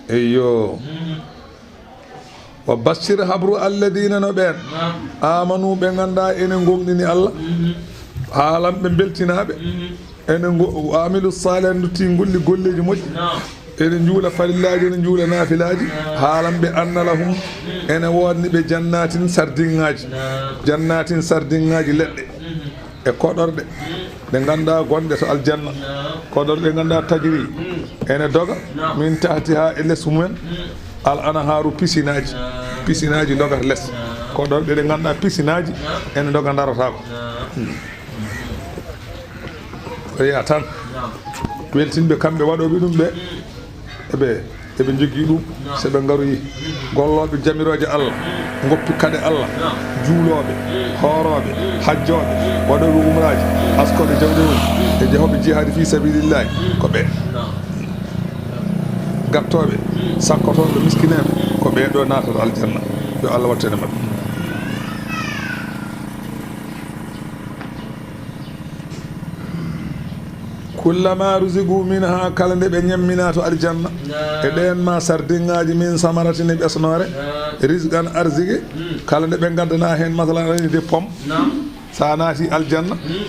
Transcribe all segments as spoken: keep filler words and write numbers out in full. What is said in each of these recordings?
Eyyo. Mhm. Wa bashir, habru alladina, no ɓeen. Naam. Amanu, ɓe nganndaa ene ngomɗini Allah. Mhm. Haalan ɓe mbeltinaaɓe. Mhm. Ene ngo-, wa amilu salihat, ndutti ngolli golleeji moƴƴi. Naam. Ene njuula farillaaji, ene njuula naafilaaji. Naam. Haalan ɓe anna lahum, ene woodani ɓe jannatin, sardiŋaaji. Naam. Jannatin, sardiŋaaji leɗɗe. Mhm. E koɗorɗe ɗe nganndaa gonɗe to aljanna. Naam. Koɗorɗe ɗe nganndaa tajri, ene doga, naam, min tahtiha, e les mumen, al anharu, pisinaaji. Naam. Pisinaaji ndogata les. Naam. Koɗorɗe ɗe nganndaa pisinaaji, naam, ene doga, ndarotaako. Naam. Hmm. Ko yeya tan. Naam. Weltinɓe kamɓe waɗooɓe ɗum ɓe. Hmm. Eɓe, eɓe njogii ɗum, so ɓe ngaroyi. Gollooɓe jamirooje Allah, ngoppi kaɗe Allah, juulooɓe, hoorooɓe, hajjooɓe, waɗooɓe umraaji, askooɓe jawle mum, e jehooɓe jihaadi fii sabilillahi, ko ɓe. Gattooɓe, sakkotooɓe, miskineeɓe, ko ɓee ɗoo naatata aljanna. Yo Allah wattu en e maɓɓe. Kullama ruziqu minha, kala nde ɓe ñamminaa to aljanna, naam, e ɗeen ma sardiŋaaji, min samaratin, e ɓesnoore, naam, rizqan, arziki, hmm, kala nde ɓe ngaddanaa heen, masalan, aɗa anndi de pomme, naam, so a naati aljanna, hmm,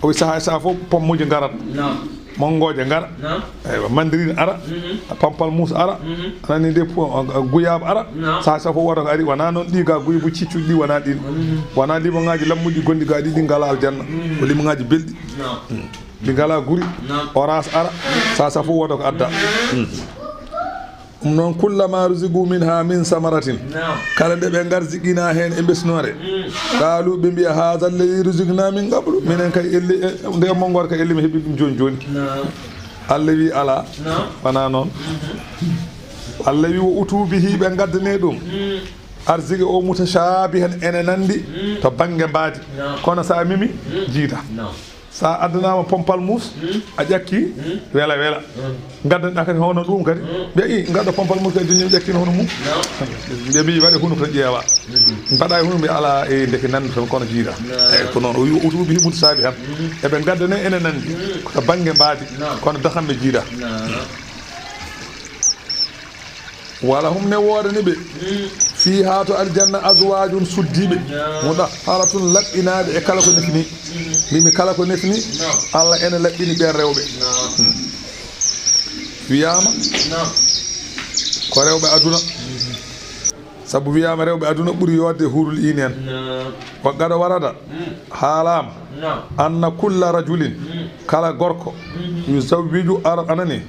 o wi sahaa e sahaa fof pommuuji ngarat, naam, manngooje ngara, naam, eywa, mandarine ara, mhm, pamplemousse ara, mhm, aɗa anndi de po-, guyaabe ara, naam, sahaa e sahaa fof woto ko ari, wonaa noon ɗi ga guybu ciccuɗi ɗi, wonaa ɗin, mhm, wonaa limoŋaaji lammuɗi gonɗi ga ɗi, ɗi ngalaa aljanna, mhm, ko limoŋaaji belɗi. Naam. Hmm. Ɗi ngalaa guri. Naam. Orange ara, sahaa e sahaa fof woto ko adda. Hmm. Ɗum noon, kullama ruziqu minha min samaratin. Naam. Kala nde ɓe ngarziqinaa heen e ɓesnoore. Hmm. Qaalu, ɓe mbiya, haza alladhi ruziqna min qablu. Minen kay elli, e, nde monngoore kay elli mi heɓi ɗum jooni jooni. Naam. Allah wi alaa. Naam. Wonaa noon. Mhm. Allah wi, wa utu bihi, ɓe ngaddane ɗum. Hmm. Arziki o mutashabihan, ene nanndi, hmm, to bannge mbaadi. Naam. Kono so a memi, hmm, jiida. Naam. So a addanaama pamplemousse, hmm, a ƴakki, hmm, wela wela. Hmm. Ngaddanɗaa kadi hono ɗum kadi. Hmm. Mbiya, i, ngaddo pamplemousse kadi, jooni mi ƴakkino hono mum. Naam. Mbiya, mbiya, waɗe hunu ko ƴeewa. Hmm. Mbaɗa e hunu, mbiya, alaa, e ndeke nanndo tan kono jiida. Naam. Eyi, ko noon o wi, utu bihi mutashabihan. Hmm. Eɓe ngaddane ene nanndi. Hmm. Ko to bannge mbaadi. Naam. Kono dahamme jiida. Naam. Walahum, ne woodani ɓe, fiihaa, to aljanna, azwaajun, suddiiɓe, mudahharatun, laɓɓinaaɓe e kala ko nefni. Mbimi kala ko nefni, Allah ene laɓɓini ɓeen rewɓe. Wiyaama ko rewɓe aduna, sabu wiyaama rewɓe aduna ɓuri yooɗde huurul iini en. Wa qad warada, haalaama, anna kulla rajulin, kala gorko, yuzawwiju ar-, anani,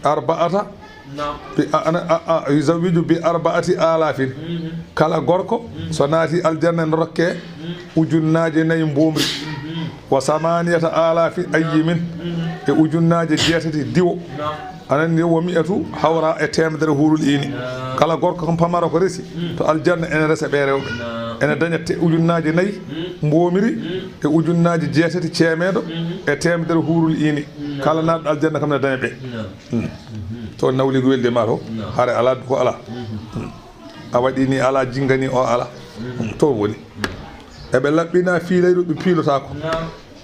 arba'ata, Naam. Bi, a, ana, a, a, yuzawwiju bi arba'ati alafin. Mhm. Kala gorko, mhm, so naati aljanna, ne rokke, mhm, ujunnaaje nayi mboomri. Mhm. Wa samaniyata alafin ayyimin. Mhm. E ujunnaaje jeetati diwo. Naam. Anan ni, wa mi'atu hawra, e teemedere huurul iini. Naam. Kala gorko kam pamaro ko resi, mhm, to aljanna ene resa ɓe rewɓe. Naam. Ene daña te ujunnaaje nayi, mhm, mboomri, mhm, e ujunnaaje jeetati ceemeedo, mhm, e teemedere huurul iini. Naam. Kala naatɗo aljanna kam ne daña ɓe. Naam. Hmm. To nawliigu weldi ma to, no, hare alaa, duko alaa. Mhm. Hmm. A waɗi ni alaa, jinngani o alaa. Mhm. Hmm. To woni. Hmm. Eɓe laɓɓina fiilayru ɓe piilotaako. No.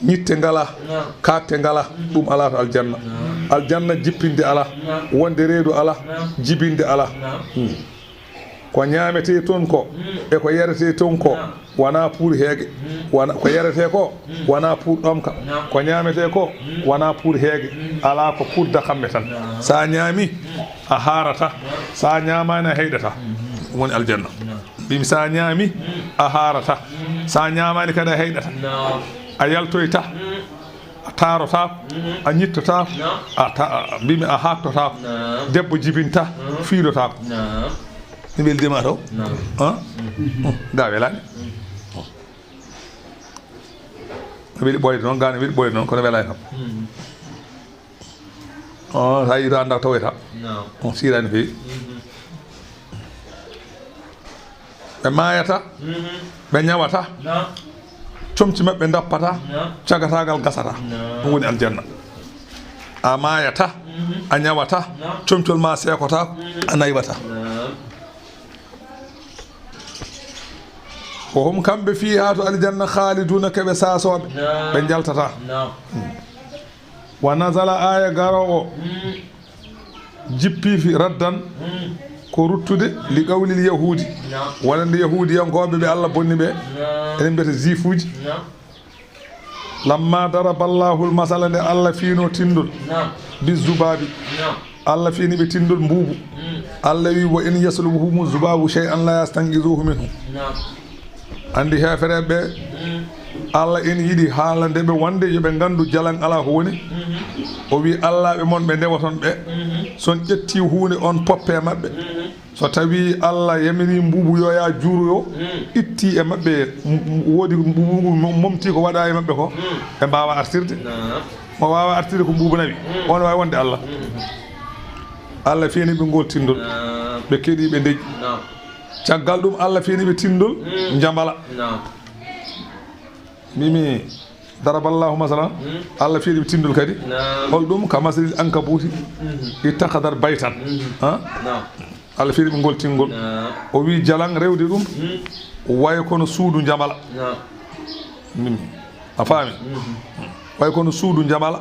Ñitte ngalaa, no, kaatte ngalaa, mhm, ɗum alaa to aljanna. No. Aljanna jippinde alaa, no, wonde reedu alaa, no, jibinde alaa. No. Hmm. Ko ñaametee toon ko, mm, e ko yaretee toon ko, naam, wonaa pour heege. Mm. Wona, ko yaretee ko, mm, wonaa pour ɗomka. Naam. Ko ñaametee ko, mm, wonaa pour heege. Mm. Alaa ko pour dakamme tan. Naam. So a ñaami, mm, a haarataa. Naam. So a ñaamaani, a heyɗataa. Mm. Ɗum woni aljanna. Naam. Mbimi, so a ñaami, mm, a haarataa. Mm. So a ñaamaani kadi, a heyɗataa. Naam. A yaltoytaa. Mm. A taarotaako, mhm, a ñittotaako, naam, a ta-, a, mbimi a haaktotaako. Naam. Debbo jibinta, mhm, fiilotaako. Naam. Mi weldiima to. Naam. Han? Mhm. Hmm. Ga welaani. Mhm. Mi weli ɓooyde noon, ga ne weli ɓooyde noon, kono welaani kam. Mhm. On, so a yii to anndaa ko tawoyta. Naam. On siiraani feewi. Mhm. Ɓe maayata, mhm, ɓe ñawata, naam, comci maɓɓe ndappataa, naam, cagataagal gasataa. Naam. Ɗum woni aljanna. A maayataa, mhm, a ñawataa, naam, comcol ma seekotaako, mhm, a naywataa. Naam. Wa hum, kamɓe, fiihaa, to aljanna, khaaliduuna, ko ɓe saasooɓe, naam, ɓe njaltataa. Naam. Hmm. Wa nazala, aaya garoowo. Mm. Jippi fi raddan, ko ruttude li qawlil yahuudi, wonande yahuudiyankooɓe ɓe Allah bonni ɓe, enen mbiyata juifuuji. Lamma daraba Allahul masala, nde Allah fiino tindol, bi zubaabi, Allah fiini ɓe tindol mbuubu. Allah wi, wa in yaslubuhumu zubaabu shay'an la yastanqizuhu minhu. Andi heefereɓe ɓe, Allah ina yiɗi haalande ɓe wonde yo ɓe nganndu jalan alaa ko woni. O wi, Allaaɓe mon ɓe ndewoton ɓe, so on ƴetti huunde, on poppe maɓɓe. So tawi Allah yamiri mbuubu yo yaa juuroyo, itti e maɓɓe, m-, m-, woodi mbuubu ngu mo-, momti ko waɗa e maɓɓe ko, ɓe mbaawa artirde. Mo waawa artirde ko mbuubu nawi, on waawi wonde Allah. Allah fiini ɓe ngol tindol, ɓe keɗi, ɓe ndeƴƴi. Caggal ɗum, Allah fiini ɓe tindol njambala. Mimi, daraballahu masalan, Allah fiini ɓe tindol kadi. Hol ɗum? Ka masalil ankabuuti, ittakhadhat baytan. Ha? Allah fiini ɓe ngol tingol. O wi, jalan rewde ɗum, way kono suudu njambala. Mimi, a faami? Way kono suudu njambala.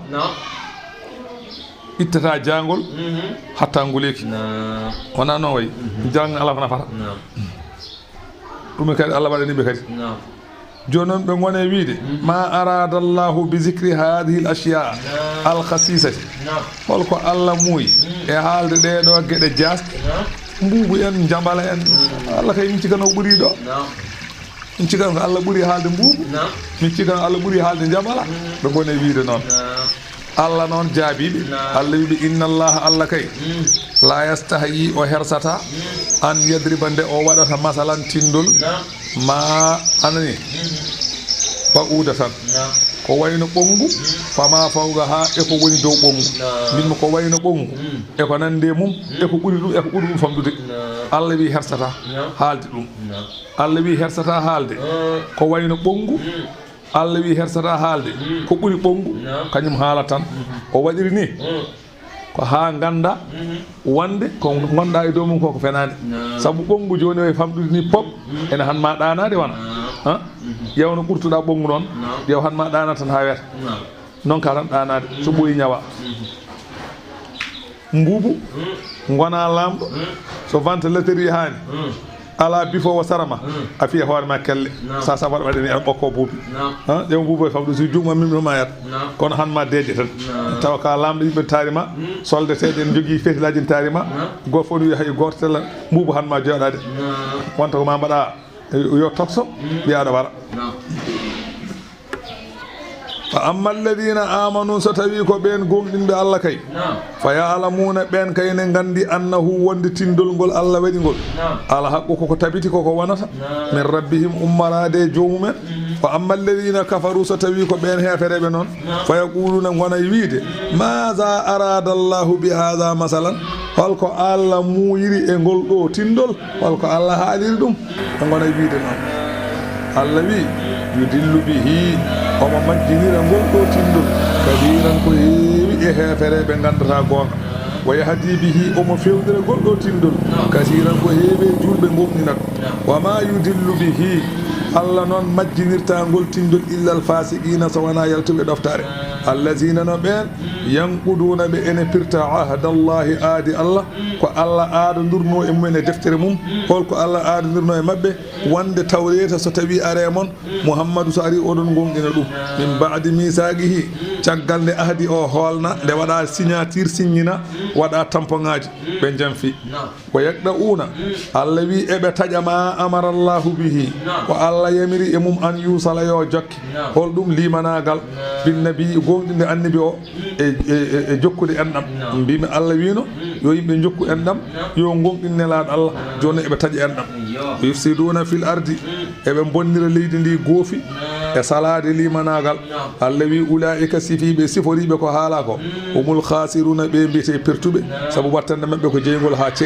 Ittata jaangol, hatta nguleeki. Wona noon way. Jalan alaa ko nafata. Ɗum kadi Allah waɗani ɓe kadi. Jooni noon ɓe ngone wiide, ma arada Allahu bi zikri hadhihi al ashya al khasisati. Holko Allah muuyi e haalde ɗee ɗoo geɗe jaasɗe? Mbuubu en, njambala en. Allah kay, min cikkano ɓuri ɗo. Min cikkano ko Allah ɓuri haalde mbuubu. Min cikkano Allah ɓuri haalde njambala. Ɓe ngone wiide noon. Allah noon jaabiiɓe. Allah wiɓe, inna Allah, Allah kay, la yastahyi, o hersata, an yadriba, nde o waɗata masalan tindol, ma, anani, ba'udatan, ko wayno ɓonngu, fama fawqaha, e ko woni dow ɓonngu. Mbimmi ko wayno ɓonngu, e ko nande mum, e ko ɓuri ɗum, e ko ɓuri ɗum famɗude. Allah wi hersata haalde ɗum. Allah wi hersata haalde ko wayno ɓonngu. Allah wi hersata haalde ko ɓuri ɓonngu, kañum haala tan. O waɗiri ni ko haa ngannda wonde ko ngonɗa e dow mum ko, ko fenaande. Sabu ɓonngu jooni o e famɗude ni pop, ene han ma ɗaanaade wona. Ha? Ƴeew no ɓurtuɗa ɓonngu noon, ƴeew han ma ɗaana tan haa weeta. Noon ka tan ɗaanaade, so ɓooyi ñawa. Mbuubu, ngona laamɗo, so ventilateur yahaani, alaa bifoowo sara ma, a fiya hoore ma kelle. Sa, sa waɗa waɗani en ɓokko buubi. Ha? Ƴeew mbuubu e famɗude, so juuɗe ma mimmi ma yata. Kono han ma deeƴe tan. Tawa ka laamɗo, yimɓe taari ma, soldateeɓe en njogii fetilaaji en taari ma. Gooto fof no wiya hay gooto tella mbuubu han ma jooɗaade. Wonta ko ma mbaɗa yo tokso, mbiya aɗa wara. Fa amma alladhina amanu, so tawi ko ɓeen gooŋɗinɓe Allah kay, fa ya'lamuna, ɓeen kay ne nganndi, annahu, wonde tindol ngol Allah waɗi ngol, al haqqu, koko tabiti, koko wonata, min rabbihim, ummaraade e joomumen. Fa amma alladhina kafaru, so tawi ko ɓeen heefereɓe noon, fa yaquluna, ngona e wiide, maza arada Allahu bi hadha masalan, holko Allah muuyiri e ngol ɗo tindol? Holko Allah haaliri ɗum? Ɓe ngona e wiide noon. Allah wi, yudillu bihi, omo majjinira ngol ɗo tindol, kabiran, ko heewi e heefereɓe ngandata goonga. Wa yahdi bihi, omo fewndira ngol ɗo tindol, kasiran, ko heewi e julɓe gomɗinat. Wa ma yudillu bihi, Allah noon majjinirta ngol tindol illa al fasiqina, so wona yaltuɓe ɗoftare. Allazina, no ɓeen, yanquduna, ɓe ene pirta, ahdallahi, aadi Allah, ko Allah aadondurno e mumen e deftere mum. Holko Allah aadondurno e maɓɓe? Wonde Tawreeta so tawi are mon, Muhammadu so ari oɗon gonɗina ɗum. Min ba'di misaqihi, caggal nde ahdi o hoolna, nde waɗa signature, signina, waɗa tampoŋaaji, ɓe janfi. Wa yaqda'una, Allah wi eɓe taƴa ma amara Allahu bihi, ko Allah yamiri e mum an yusala yo jokke. Hol ɗum? Limanaagal, bin nabi, gonɗinde annabi o, e, e, e, e jokkude enɗam. Mbimi Allah wino yo yimɓe jokku enɗam, yo gonɗin Nelaaɗo Allah. Jooni eɓe taƴa enɗam. Yufsiduna fil ardi, eɓe bonnira leydi ndi goofi, e salaade limanaagal. Allah wi, ulaa'ika, sifiiɓe, siforiiɓe ko haala ko, humul khasiruna, ɓe mbiyete pertuɓe, sabu wattande maɓɓe ko jeyngol haa ce.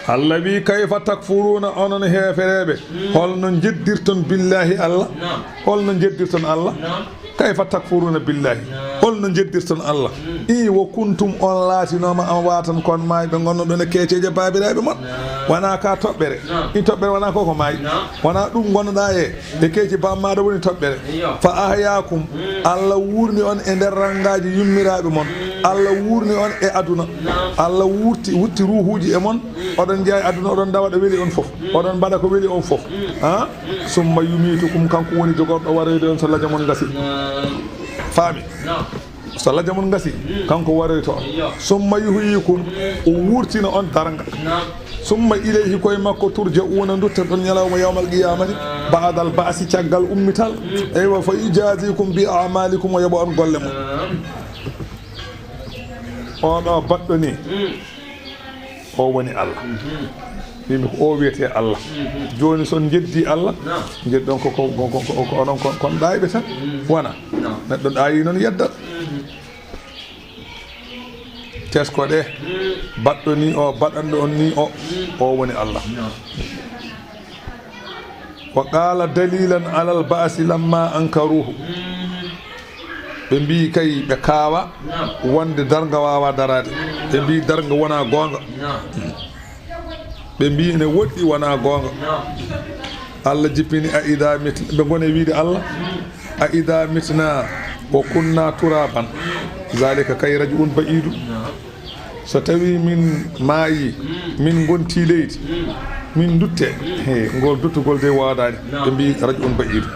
Allah wi, kayfa takfuruna, onon heefereɓe, holno jeddirton billahi Allah? Holno jeddirton Allah? Kayfa takfuruna billahi? Hol no njeddirton Allah? I, wa kuntum, on laatinooma, amwaatan, kon maayɓe, ngonnoɗon e keeceeje baabiraaɓe mon. Wonaa ka toɓɓere. I, toɓɓere wonaa ko ko maayi. Wonaa ɗum ngonnoɗaa e, e keeci baammaaɗo woni toɓɓere. Fa ahyaakum, Allah wuurni on e nder ranngaaji yummiraaɓe mon. Allah wuurni on e aduna. Allah wuurti, wutti ruuhuuji e mon. Oɗon njeya e aduna, oɗon ndawa ɗo weli on fof. Oɗon mbaɗa ko weli on fof. Ha? Summa yumiitukum, kanko woni jogorɗo waroyde on so laja mon ngasi. Faami? So laja mon ngasi, kanko waroyto on. Summa yuhyikum, o wuurtina on darnga. Summa ilayhi, koye makko, turja'uuna, nduttoɗon ñalawma yawmal qiyaamati, ba'dal ba'si, caggal ummital. Eywa, fa yujaazikum bi a'maalikum, o yoɓa on golle mon. Oɗo baɗɗo ni. O woni Allah. Mbimi ko o wiyetee Allah. Jooni, so on njeddii Allah, njeddi on ko, ko, ko, ko, ko onon kon, kon ɗaayɓe tan. Wona. Neɗɗo ɗaayi noon yeddat. Tesko ɗe, baɗɗo ni o, baɗanɗo on ni o, o woni Allah. Wa qaala dalilan alal ba'si lamma ankaruhu. Ɓe mbii kay ɓe kaawa wonde darnga waawa daraade. Ɓe mbii darnga wonaa goonga. Ɓe mbii ene woɗɗi wonaa goonga. Allah jippini, a ida mit-, ɓe ngoni e wiide Allah, a ida mitna wa kunna turaban, zalika kay raj'un ba'idu. So tawi min maayi, min ngonti leydi, min dutte, he, ngol duttugol de woodaani. Ɓe mbi raj'un ba'idu.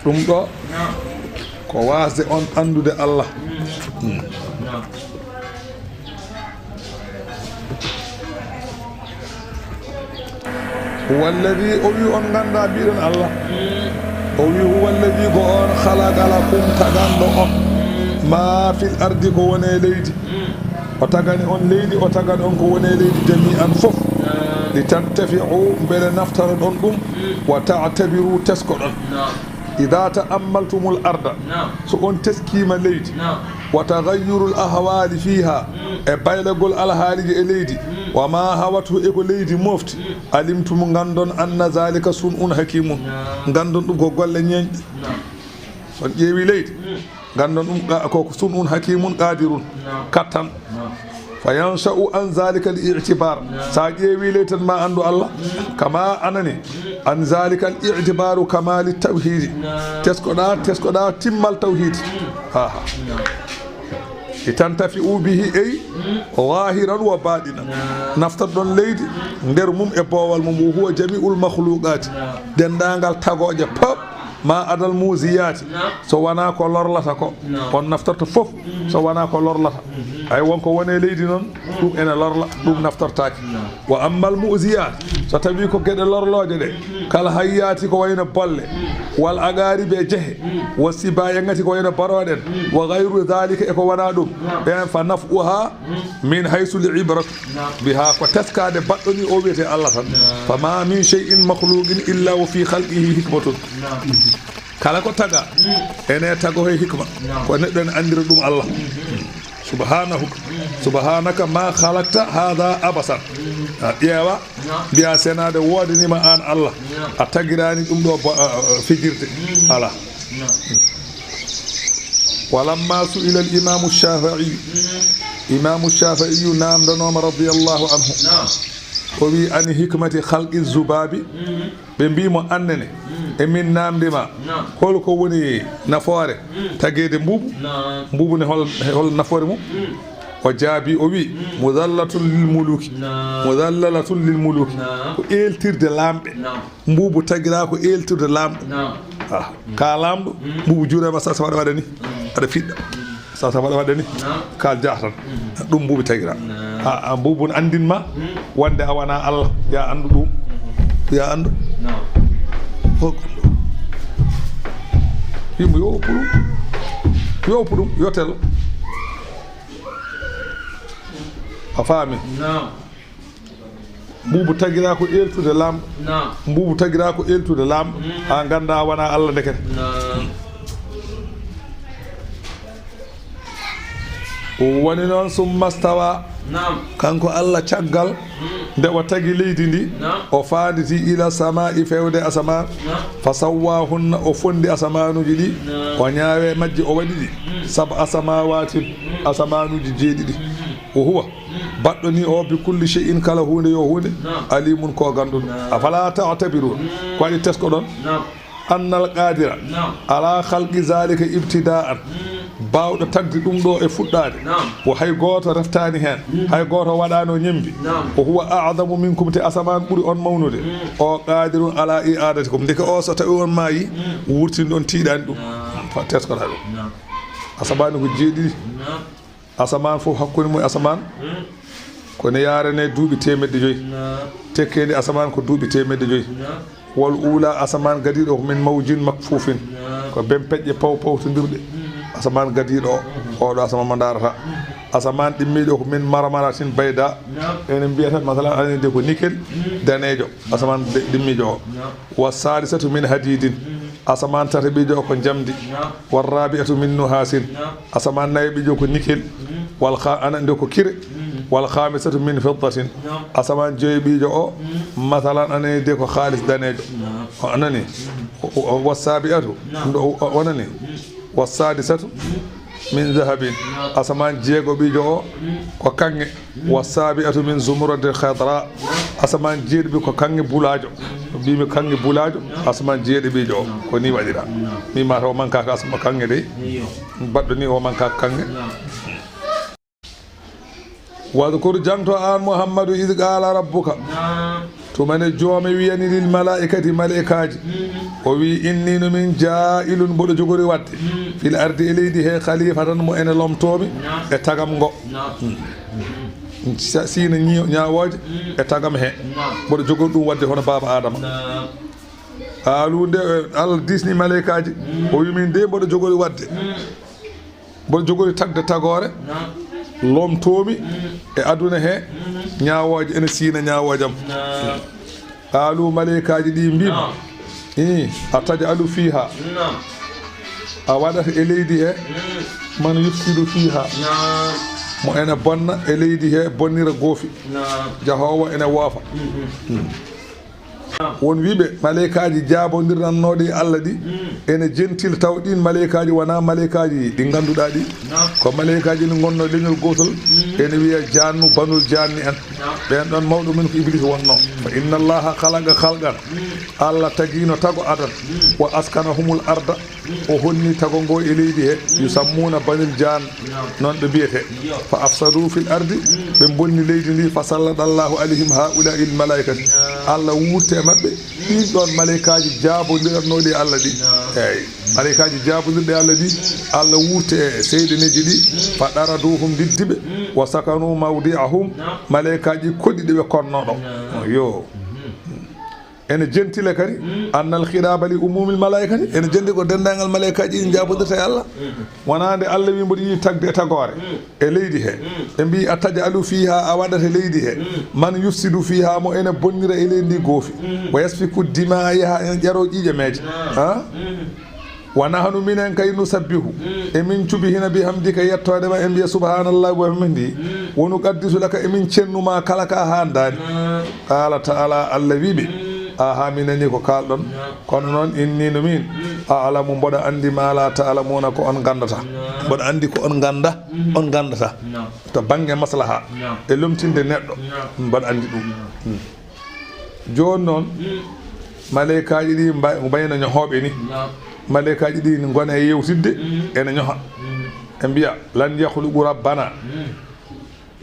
Ɗum ɗo ko waasde on anndude Allah. Huwa alladhi, o wi on ngannda mbiɗon Allah. O wi huwa alladhi, ko on khalaqa lakum, taganɗo on, ma fil ardi, ko woni e leydi. O tagani on leydi, o tagani on ko woni e leydi jami'an fof. Li tantafi'u, mbele naftaroɗon ɗum. Wa ta'tabiru, teskoɗon. Idha ta'ammaltumul arda, so on teskiima leydi, wa taghayyurul ahwali fiha, e baylagol alhaaliji e leydi, wa ma hawathu, e ko leydi mofti, alimtum, nganndon, anna zalika sun'un hakimun, nganndon ɗum ko golle ñeeñɗe. So on ƴeewi leydi, nganndon ɗum ka-, ko, ko sun'un hakimun qadirun, kattan. Fa yansha'u an zalika al i'tibar. Sa ƴeewi ley tan ma anndu Allah. Kama anani an zalika al i'tibaru kamali tawhidi. Teskoɗa, teskoɗa timmal tawhidi. Ha, ha. Li tantafi'u bihi, ay zahiran wa baɗina. Naftorɗon leydi nder mum e boowal mum. Wa huwa jami'ul makhluqati. Denndaangal tagooje pop. Ma adal muziyaati, so wonaa ko lorlata ko, on naftorto fof, so wonaa ko lorlata. Ay, won ko woni e leydi noon, ɗum ene lorla, ɗum naftortaaki. Wa ammal muziyaat, so tawi ko geɗe lorlooje ɗe, kal hayyaati, ko wayno bolle, wal aqaaribi e jehe, wa sibaa e ŋati, ko wayno barooɗen, wa gayru daalika, e ko wonaa ɗum, ɓeen fa naf'uha min haysu l ibratu biha, ko teskaade baɗɗo ni o wiyete Allah tan. Fa ma min shay'in makhluqin illa wa fi khalqihi hikmatun. Kala ko taga, ene tago he hikma. Ko neɗɗo ene anndira ɗum Allah. Subhanahu, subhanaka ma khalaqta hadha abasan. A ƴeewa, mbiya senaade woodanima an Allah. A tagirani ɗum ɗo ba-, a, a, fijirde. Ala. Walamma su'ila al-Imamu Shafi'i, Imamu Shafi'i namdanooma radiyallahu anhu. O wi, "Ani hikmati khalqi zubabi?" Ɓe mbi mo, "Annene, e min namdi ma, hol ko woni nafoore tageede mbuubu?" Mbuubu ne hol, hol nafoore mum? O jaabi, o wi, "Mudallatun lil muluki." Mudallalatun lil muluki. Ko eeltirde laamɓe. Mbuubu tagiraa ko eeltude laamɗo. Naam. Ah, ka laamɗo, mbuubu juureema sa, sa waɗa waɗa ni. Aɗa fiɗɗa. Sa, sa waɗa waɗa ni. Naam. Ka jaha tan. Ɗum mbuubu tagiraa. Naam. A, a mbuubu ne anndin ma, wonde a wonaa Allah. Ya anndu ɗum. Ya anndu. Naam. Hok. Yimɓe yo oppu ɗum. Yo oppu ɗum, yo tel. A faami? Naam. Mbuubu tagiraa ko eeltude laamɗo. Naam. Mbuubu tagiraa ko eeltude laamɗo. Mm. Haa nganndaa wonaa Allah ndekete. Naam. Woni noon, summa stawa, Naam. kanko Allah, caggal Mm. nde o tagi leydi ndi, Naam. o faanditi ila samaa'i, fewde asamaan, Naam. fa sawwaahunna, o fondi asamaanuuji ɗi, Naam. o ñaawe majji, o waɗi ɗi, Mm. sab'a samaawatin, Mm. asamaanuuji jeeɗiɗi. Mm. O huwa, Mm. baɗɗo ni o, bi kulli shay'in, kala huunde yo huunde, Naam. alimun, ko gannduɗo. Naam. Afala ta'tabiruun? Mm. Ko waɗi teskoɗon? Naam. Annal qaadira Naam. ala khalqi zaalika ibtidaa'an, Mm. baawɗo tagde ɗum ɗo e fuɗɗaade, Naam. o hay gooto reftaani heen, Mm. hay gooto waɗaano ñembi. Naam. O huwa a'zamu minkum, te asamaan ɓuri on mawnude. Mm. O qaadirun ala i'aadatikum, ndeke o so tawi on maayi, Mm. wurtinde on tiiɗaani ɗum. Naam. Fa teskoɗaa ɗum. Naam. Asamaan ko jeeɗiɗi. Naam. Asamaan fof hakkunde mum e asamaan Mm. ko ne yaarane duuɓi teemedde joyi. Naam. Tekkeendi asamaan ko duuɓi teemedde joyi. Naam. Wal uula, asamaan gadiiɗo o, ko min mawjin makfuufin. Naam. Ko bempeƴƴe paw pawtondirɗe. Mm. Asamaan gadiiɗo o, Mm. oɗo asamaan mo ndaarata. Mm. Asamaan ɗimmiiɗo o ko min marmaratin bayda. Naam. Enen mbiyata, masalan, anen de ko nikel Mm. daneejo. Asamaan de-, ɗimmiijo o. Naam. Wa saalisatu min hadiidin. Mm. Asamaan tataɓiijo o ko njamndi. Naam. Wa rabi'atu min nuhaasin. Naam. Asamaan nayaɓiijo ko nikel. Mm. Wal kha-, anan de ko kire. Mm. Wal khamisatu min fiddatin. Naam. Asamaan joyaɓiijo o, Mm. masalan, anan de ko kaalis daneejo. Naam. O anani. Mm. O, o, o, wa sabi'atu. Naam. Ndo, o, o, o nani. Mm. Wa sadisatu Mm. min zahabin. Naam. Asamaan jeegoɓiijo o Mm. ko kaŋŋe. Mm. Wa sabi'atu min zumrudin khadra. Naam. Asamaan jeeɗiɓi ko kaŋŋe bulaajo. Mm. Mbimi kaŋŋe bulaajo, Naam. asamaan jeeɗiɓiijo o. Naam. Ko ni waɗira. Naam. Mi mataw mankaaka asama kaŋŋe de. Eyyo. Baɗɗo ni o mankaaka kaŋŋe. Naam. Wadkur, jaŋto aan Muhammadu, id qaala rabbuka. Naam. Tuma nde Jooma wiyani lil malaa'ikati, malaa'ikaaji. Mm. O wi, inni no min jaa'ilun, mboɗo jogori waɗde. Mm. Fil ardi, e leydi he, khalifatan, mo ene lomtoomi Naam. e tagam ngo. Naam. Mm. Sa-, siina ñi-, ñaawooje Mm. e tagam he. Naam. Mboɗo jogori ɗum waɗde hono baaba Aadama. Naam. Qaalu, nde, eh, Allah diisni malaa'ikaaji. Mm. O wi, min de mboɗo jogori waɗde. Mm. Mboɗo jogori tagde tagoore, Naam. lomtoomi Mm. e aduna he, Mm. ñaawooje, ene siina ñaawoojam. Naam. Qaalu, malaa'ikaaji ɗi mbi, Naam. ii, a taj'alu fiiha, Naam. a waɗata e leydi he, Mm. man yufsidu fiiha, Naam. mo ene bonna e leydi he, bonnira goofi, Naam. jahoowo ene woofa. Mm-hmm. Mm. Won wiɓe, maleykaaji jaabondirnannooɗi e Allah ɗi, Mm. ene jentila, taw ɗin maleykaaji wonaa maleykaaji ɗi ngannduɗaa ɗi. Naam. Ko maleykaaji ɗi ngonnoo leñol gootol, Mm. ene wiya jannu, banul janni en. Naam. Ɓeen ɗon mawɗo men ko Iblis wonnoo. Mm. Fa inna Allaha khalaqa khalqan. Mm. Allah tagiino tago adan. Mm. Wa askanahumul arda. O honni tago ngo e leydi he, yusammuuna banil jaan, Naam. noon ɓe mbiyetee. Iyo. Fa afsadu fil ardi, ɓe mbonni leydi ndi, fa sallada Allahu alayhim haa'ulaa'i l malaa'ikati. Naam. Allah wuurti e maɓɓe, ɗiin ɗoon maleykaaji jaabondirannooɗi e Allah ɗi. Naam. Eey, maleykaaji jaabondirɗi e Allah ɗi, Allah wuurti e seyɗeneeji ɗi, fa daraduhum, ndiddi ɓe, wa sakanu mawdi'ahum, Naam. maleykaaji koɗi ɗi ɓe konnoo ɗo. Naam. Yo. Mhm. Ene jentile kadi, Mm. annal khidaba li umumil malaikati, ene jendi ko denndaangal malaikaaji ɗi njaabodirta e Allah. Mm. Wonaa nde Allah wi mboɗo yiɗi tagde e tagoore, Mm. e leydi he. Mm. Ɓe mbi, a taj'alu fiha, a waɗata e leydi he. Mm. Man yufsidu fiha, mo ene bonnira e leydi ndi goofi. Mm. Wa yasfiku dima, yaha ene ƴaro ƴiiƴameeje. Naam. Ha? Mm. Wa nahnu, minen kay, nusabbihu, Mm. emin cubi hina bihamdika, yettoode ma, en mbiya subhanallah wa bihamdi. Mm. Wa nuqaddisu laka, emin cennu ma kala ka haandaani. Mm. Qala ta'ala, Allah wi ɓe, Mm. aha, mi nani ko kaalɗon. Mm. Kono noon, inni no min, Mm. a'lamu, mboɗo anndi ma la ta'lamuna, ko on nganndata. Mm. Mboɗo anndi ko on ngannda, Mm. on nganndata. Mm. To bannge maslaha, Mm. e lomtinde neɗɗo, Mm. mboɗo anndi ɗum. Mm. Mm. Jooni noon, Mm. maleykaaji ɗi mba-, mbayno ñohooɓe ni. Naam. Maleykaaji ɗi ngona e yewtidde, Mm. ene ñoha. Mm. Ɓe mbiya, "Lan yakhluqu rabbana." Mm.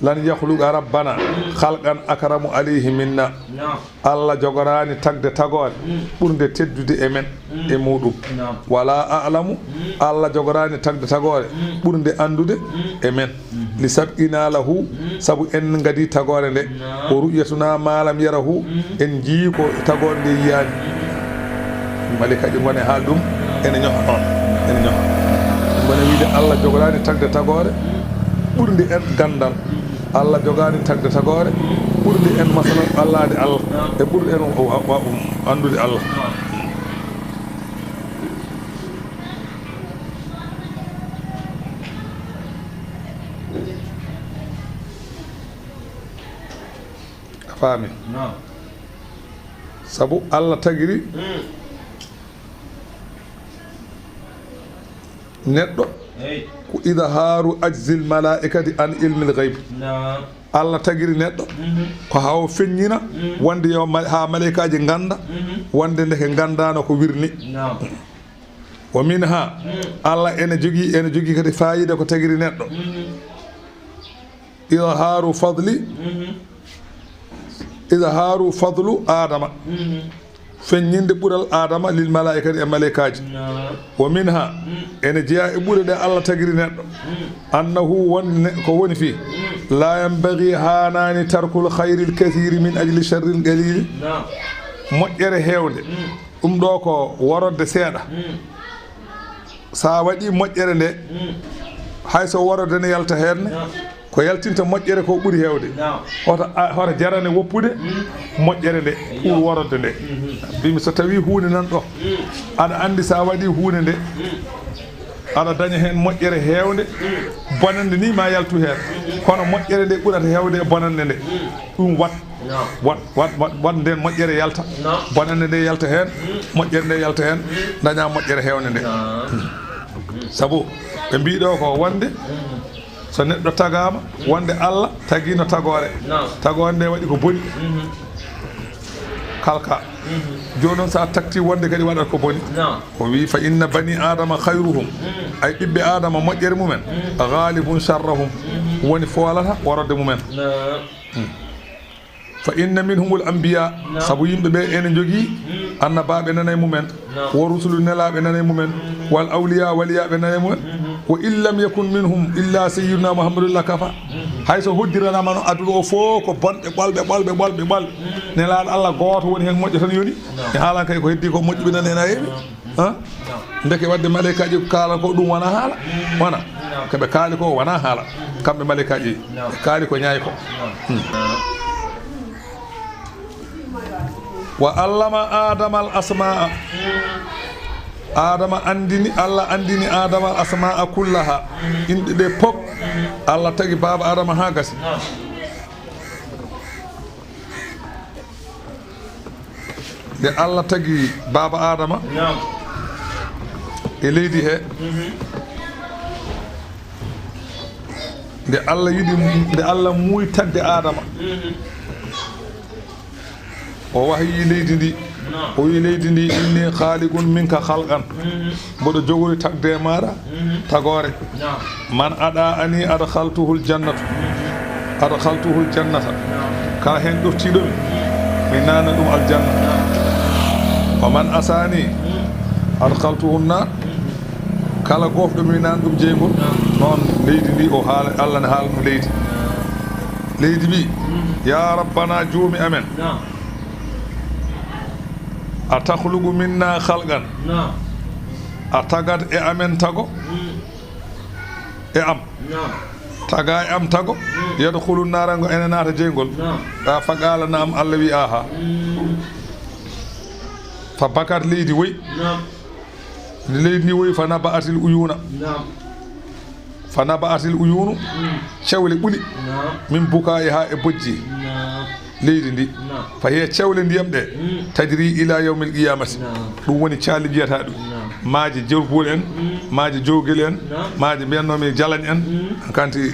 "Lan yakhluqa rabbana Mm. khalqan akramu alayhi minna." Naam. Allah jogoraani tagde tagoore Mm. ɓurnde teddude e men Mm. e muɗum. Naam. Wala a'lamu, Mm. Allah jogoraani tagde tagoore Mm. ɓurnde anndude Mm. e men. Mhm. Li sabqina lahu, Mm. sabu en ngadii tagoore nde. Naam. Wa ru'yatuna ma lam yarahu, Mm. en njiyii ko tagoore nde yiyaani. Mm. Maleykaaji ngona e haal ɗum, ene ñoha noon, ene ñoha. Ngona wiide Allah jogoraani tagde tagoore Mm. ɓurnde en ganndal. Mm. Allah jogaani tagde tagoore ɓurnde en, masalan, allaade Allah, Naam. e ɓurnde en o, o, o, o, anndude Allah. Naam. Faami. Naam. Sabu Allah tagiri Mm. neɗɗo Hey. ko idhaaru ajzil malaa'ikati an ilmil ghayb. Naam. Allah tagiri neɗɗo Mhm. ko haa o feññina Mhm. wonde yo ma-, haa maleykaaji ngannda Mhm. wonde ndeke nganndaano ko wirni. Naam. Wa minha, Mhm. Allah ene jogii, ene jogii kadi faayiida ko tagiri neɗɗo. Mhm. Idhaaru fadli, Mhm. idhaaru fadlu Aadama. Mhm. Feññinde ɓural Aadama lil malaa'ikati e maleykaaji. Naam. Wa minha, Mhm. ene jeyaa e ɓure ɗe Allah tagiri neɗɗo. Mhm. Annahu won ne-, ko woni fii. Mhm. La yanbaghi haanaani tarkul khayril kathiri min ajli sharril qalili. Naam. Moƴƴere heewnde. Mhm. Ɗum ɗo ko worode seeɗa. Mhm. So a waɗii moƴƴere nde, Mm. hay so worode ne yalta heen ne, Naam. ko yaltinta moƴƴere ko ɓuri heewde. Naam. Hoto a-, hoto jarane woppude Mm. moƴƴere nde Eyyo. ɓuri worode nde. Mhm. Mbimi so tawii huunde nan ɗo, Mm. aɗa anndi so a waɗii huunde nde, Mm. aɗa daña heen moƴƴere heewnde, Mm. bonannde ni ma yaltu heen. Mm. Kono moƴƴere nde ɓurata heewde e bonannde nde. Mm. Ɗum wat, Naam. wat, wat, wat, wat nden moƴƴere yalta. Naam. Bonannde nde yalta heen, Mm. moƴƴere nde yalta heen, Mm. daña moƴƴere heewnde nde. Naam. Sabu ɓe mbii ɗo ko wonde Mm. so neɗɗo tagaama, wonde Allah tagiino tagoore. Naam. Tagoore nde waɗi ko boni. Mhm. Kalka. Mhm. Jooni noon so a takti wonde kadi waɗat ko boni. Naam. O wii, "Fa inna bani Aadama khayruhum." Mm. Ay ɓiɓɓe Aadama moƴƴere mumen. Mm. "Ghalibun sharrahum." Mhm. Woni foolata worode mumen. Naam. Mm. "Fa inna minhumul anbiya." Naam. Sabu yimɓe ɓe ene njogii Mm. annabaaɓe nana e mumen. Naam. "Wa rusulu" nelaaɓe nana e mumen. Mm. "Wal awliya" waliyaaɓe nana e mumen. Mm. "Wa in lam yakun minhum illa sayyiduna Muhammadun lakafa." Mm. Hay so hoddiranaama no aduna o fof ko bonɓe ɓolɓe, ɓolɓe, ɓolɓe, ɓolɓe. Mm. Nelaaɗo Allah gooto woni heen moƴƴo tan yoni. Naam. Mi haalan kay ko heddi ko moƴƴuɓe nana heen a yeeɓi. Naam. Ha? Naam. Ndeke waɗde maleykaaji ko kaalan ko ɗum wona haala. Mm. Wona. Naam. Ko ɓe kaali ko wona haala. Mm. Kamɓe maleykaaji. Naam. Ɓe kaali ko ñaay ko. Naam. Mm. Naam. Wa allama Aadama al asmaa. Mm. Aadama anndini, Allah anndini Aadama al asmaa kullaha. Mm. Inɗe ɗe pop. Mm. Allah tagi baaba Aadama haa gasi. Naam. Nde Allah tagi baaba Aadama Naam. e leydi he, Mhm. nde Allah yiɗi, nde Allah muuyi tagde Aadama, Mhm. o wahyi leydi ndi. Naam. O wi leydi ndi, "Inni khaliqun minka khalqan." Mhm. Mboɗo jogori tagde e maaɗa Mhm. tagoore. Naam. "Man ada'ani adkhaltuhul jannatu." Mhm. "Adkhaltuhul jannata." Naam. Kala heen ɗoftiiɗo mi, mi naana ɗum aljanna. Naam. "Wa man asani Mhm. adkhaltuhun nar." Mhm. Kala goofɗo mi naana ɗum jeyngol. Naam. Noon leydi ndi o haala, Allah ne haala ɗum leydi. Naam. Leydi wi, Mhm. "Ya Rabbana, joomi amen. Naam. A takhluqu minna khalqan." Naam. A tagat e amen tago. Mm. E am. Naam. Taga e am tago. Mm. "Yadkhulu nara", ngo ene naata jeyngol. Naam. A faqala naam, Allah wi aha. Mm. Fa bakat, leydi woyi. Naam. Nde leydi ndi woyi, fa naba'atil uyuna. Naam. Fa naba'atil uyunu, Mm. cewle ɓuli. Naam. Min bukaa'iha e bojji. Naam. Leydi ndi. Naam. Fa hiya cewle ndiyam ɗe. Mm. Tajri ila yawmil qiyamati. Naam. Ɗum woni caali mbiyata ɗum. Naam. Maaje Jorbuul en, Mm. maaje Jowgel en, Naam. maaje mbiyatnoomi Jalañ en, Mm. kanti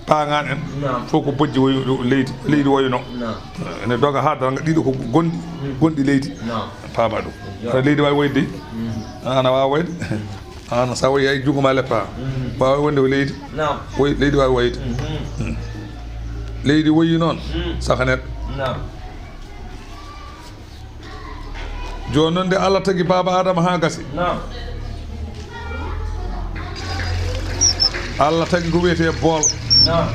Paangaan en. Naam. Fof ko bojji woyi ɗo leydi, leydi woyno. Naam. Ene doga haa darnga ɗiɗo ko gonɗi, Mm. gonɗi leydi. Naam. Paama ɗum. Yo. Kono leydi waawi woyde. Mm. Ana waawa woyde. Aan, so a woyi, hay junngo ma leppa. Mhm. Waawi wonde ko leydi. Naam. Woyi, leydi waawi woyde. Mhm. Mm. Leydi woyi noon, Mm. saka neɗɗo. Naam. Jooni noon, nde Allah tagi baaba Aadama haa gasi. Naam. Allah tagi ko wiyetee bool. Naam.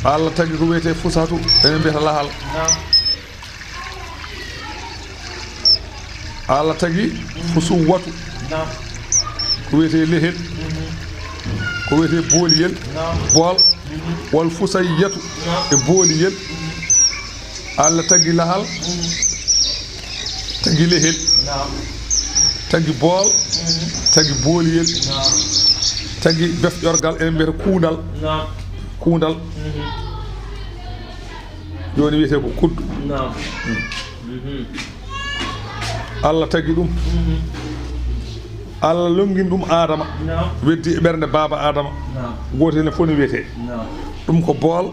Allah tagi ko wiyetee fusatu, enen mbiyata lahal. Naam. Allah tagi fusuwwatu. Naam. Ko wiyetee lehel. Mhm. Ko wiyetee booliyel. Naam. Bool. Mhm. Wal fusayyatu. Naam. E booliyel. Mhm. Allah tagi lahal. Mhm. Tagi lehel. Naam. Tagi bool. Mhm. Tagi booliyel. Naam. Tagi befƴorgal, enen mbiyata kuundal. Naam. Kuundal. Mhm. Jooni wiyetee ko kuddu. Naam. Allah tagi ɗum. Allah longini ɗum Aadama. Naam. Weddi e ɓernde baaba Aadama. Naam. Gootel ne fof no wiyetee. Naam. Ɗum ko bool,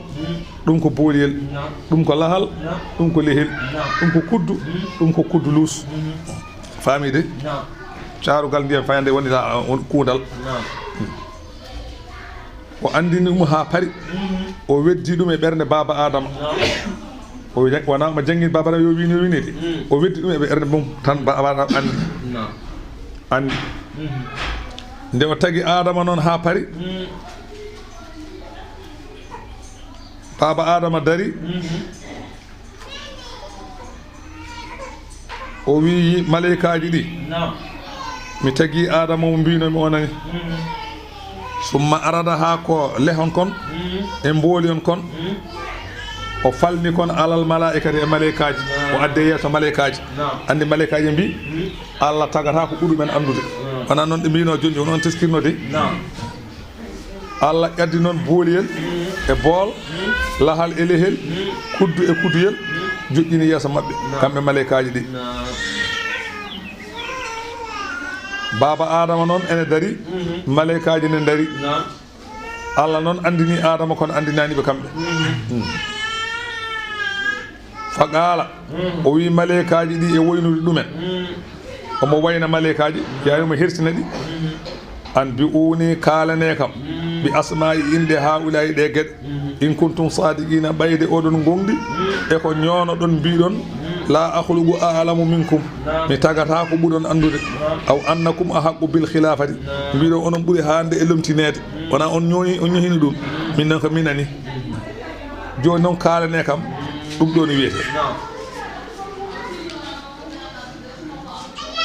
ɗum ko booliyel, naam, ɗum ko lahal, naam, ɗum ko lehel, naam, ɗum ko kuddu, ɗum ko kuddu luus. Faami de? Naam. Caarugal ndiyam fayande woni la, on kuundal. Naam. O anndini ɗum haa pari. O weddi ɗum e ɓernde baaba Aadama. Naam. O wi-, wonaa omo janngini baaba Aadama yo win, yo winete. O weddi ɗum e ɓernde mum tan baaba Aadama anndi. Naam. Anndi. Nde o tagi Aadama noon haa pari, baaba Aadama dari. O wii maleykaaji ɗi, naam, mi tagi Aadama mo mbiinoomi o nani. Summa arada, haa ko lehon kon, e mbooliyon kon, o falni kon alal malaa'ikati e maleykaaji. Naam. O adde yeeso maleykaaji. Naam. Anndi maleykaaji mbii, Allah tagata ko ɓuri men anndude. Naam. Wonaa noon ɗe mbiinoo jooni, jooni on teskirno de. Naam. Allah ƴaddi noon booliyel e bool, lahal e lehel, kuddu e kudduyel, joƴƴini yeeso maɓɓe, kamɓe maleykaaji ɗi. Baaba Aadama noon ene dari, maleykaaji ne ndari. Allah noon anndini Aadama kono anndinaani ɓe kamɓe. Fa qaala, o wii maleykaaji ɗi e waynude ɗumen. Omo wayna maleykaaji, yaani omo hersina ɗi. Anbi'uunii, kaalanee kam, bi asmaa'i, inɗe haa'ulaa'i, ɗee geɗe. In kuntum saadiqiina, ɓayde oɗon ngoongɗi e ko ñoonoɗon, mbiiɗon, laa akhluqu a'lamu minkum, mi tagataa ko ɓuron anndude. Aw annakum ahaqqu bil khilaafati, mbiiɗon onon ɓuri haande e lomtineede. Wonaa on ñooñi, on ñohini ɗum. Min noon ko mi nani. Jooni noon kaalanee kam, ɗum ɗo no wiyetee. Naam.